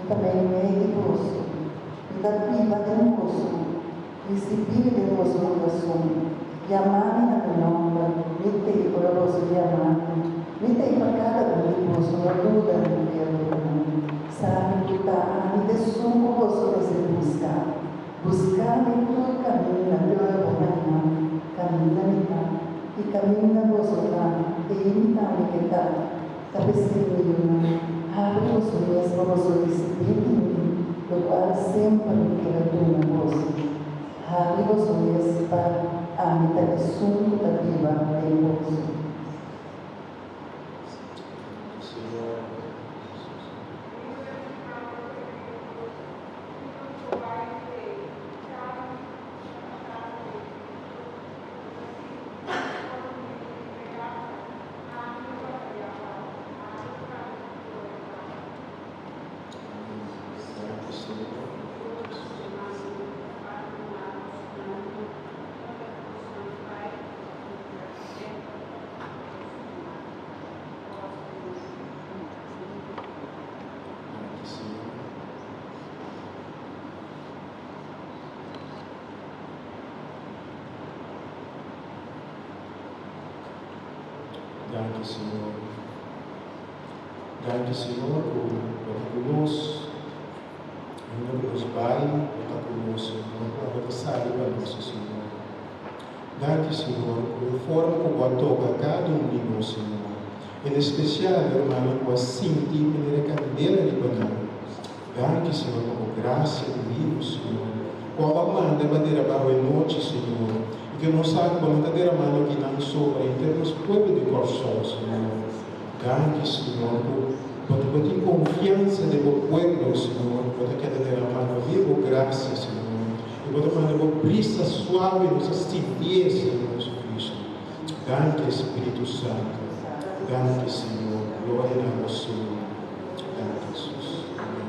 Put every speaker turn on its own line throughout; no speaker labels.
ta meimei di boso. Mi ta biba den boso. Risibí mi den boso kurason. Yama mi na mi nòmber. Mi t'ei ora boso yama mi. Mi t'ei pa kada un di boso, no duda mi fiel ruman. Sabi ku ta ami t'esun ku boso mester buska. Buska mi tur kaminda te ora bo haña mi. Kaminda mi ta, i kaminda boso ta, ei mi tambe ke ta. Ta p'esei, mi yunan, habri boso mes pa boso risibí di mi lokual semper mi keda duna boso. Habri boso mes pa ami ta esun ku ta biba den boso.
Danki Señor. Danki Señor ku bo ta ku nos. Unda ku nos bai, bo ta ku nos Señor. Ku abo ta sali pa nos Señor. Danki Señor ku e forma ku bo a toka kada un di nos Señor. En espesial e rumannan ku a sinti manera e kandela riba nan. Danki Señor pa bo grasia divino Señor. Ku abo a manda pa derama awe nochi Señor. I ku nos sa ku bo no ta deramando akinan so pa henter nos pueblo di Kòrsou Señor. Danki Señor ku bo ta bo tin konfiansa den bo pueblo Señor. Bo ta keda deramando via bo grasia Señor. I bo ta manda bo brisa suave nos a sintié Señor Jesucristo. Danki Spiritu Santo. Danki Señor. Gloria na bo Señor. Danki Jesus. Amen.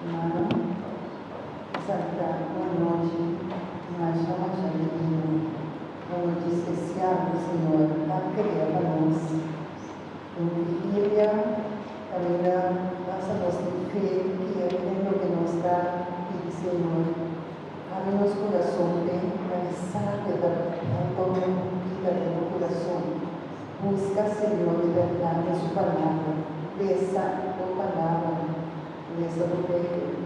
Hermano, Santa, un anochi masha masha divino, un anochi especial cu Señor a crea pa nos. Un vigilia caminda pasa nos tin fe kere den loke nos ta pidi Señor. Abri nos kurason p'e realisá ku e ta bai pone un bida den bo kurason. Buska Señor di bèrdat den Su Palabra. Lesa bo Palabra. Lesa bo Beibel.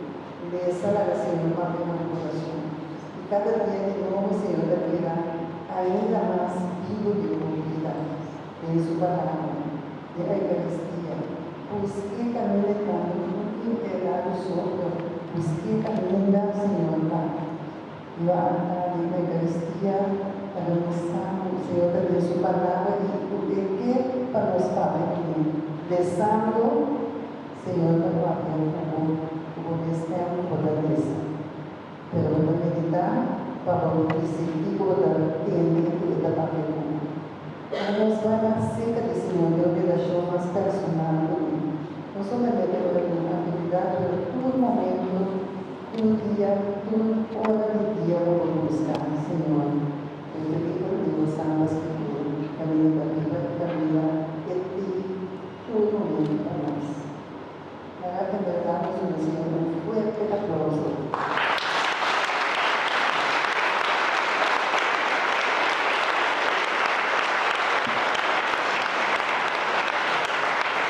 Lesa laga Señor papia na bo kurason. I kada dia di nobo Señor ta bira ainda mas bibu den bo bida, den Su Palabra, den Eukaristia. Busk'é kaminda e ta, no tin erado soplo. Busk'é kaminda Señor ta. Riba altar di Eucaristia ta demostrá ku Señor ta den Su Palabra i ku E ke pa nos papia kuné. Lesando, Señor ta papia ku bo, ku bo mes tèm bo ta lesa. Pero bo ta meditá pa bo risibí ku bo ta tende ku E ta papia ku bo. Ora nos bai mas serka di Señor den un relashon mas personal kuné, no solamente ora tin un aktividat, pero tur momento, tur dia, tur ora di dia bo por buska Señor. Den e libro di nos Santa Scritura, kaminda ta biba i kaminda e tin tur momento pa nos. Laga en berdad nos duna Señor un fuerte aplauso.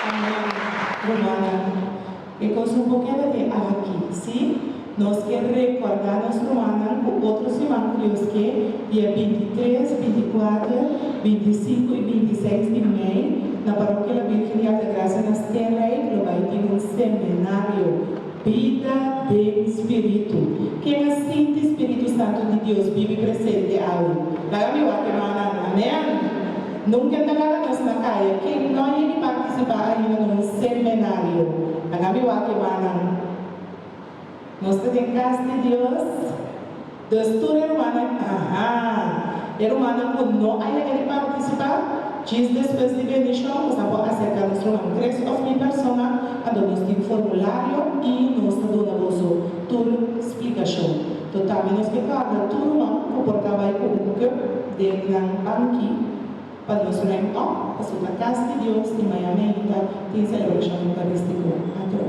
Amen, rumannan. E kos no por keda te aki, sí? Nos ke rekordá nos rumannan ku otro siman ku Dios ke, dia 23, 24, 25 i 26 di mei, na Parokia La Virgen di Altagracia na Steenrijk lo bai tin un seminario, Bida den Spiritu. Ken a sinti Spiritu Santu di Dios bibi presente awe? Laga mi wak e mannan. Amen! Nunca ta laga nos na kaya. Ken no a yegi partisipá ainda na un seminario? Laga mi wak e mannan. Nos ta den kas di Dios. Dus tur e rumannan, aha, e rumannan ku no a yega di partisipá, djis despues di bendishon nos a por aserká nos ruman Chris òf mi persona, anto nos tin formulario i nos ta duna boso tur splikashon. To tambe nos ke kòrda tur ruman ku por ta bai ku un kup den nan banki. Pa nos ruim op, pasobra kas di Dios i mañan mainta tin selebrashon eukarístiko atrobe.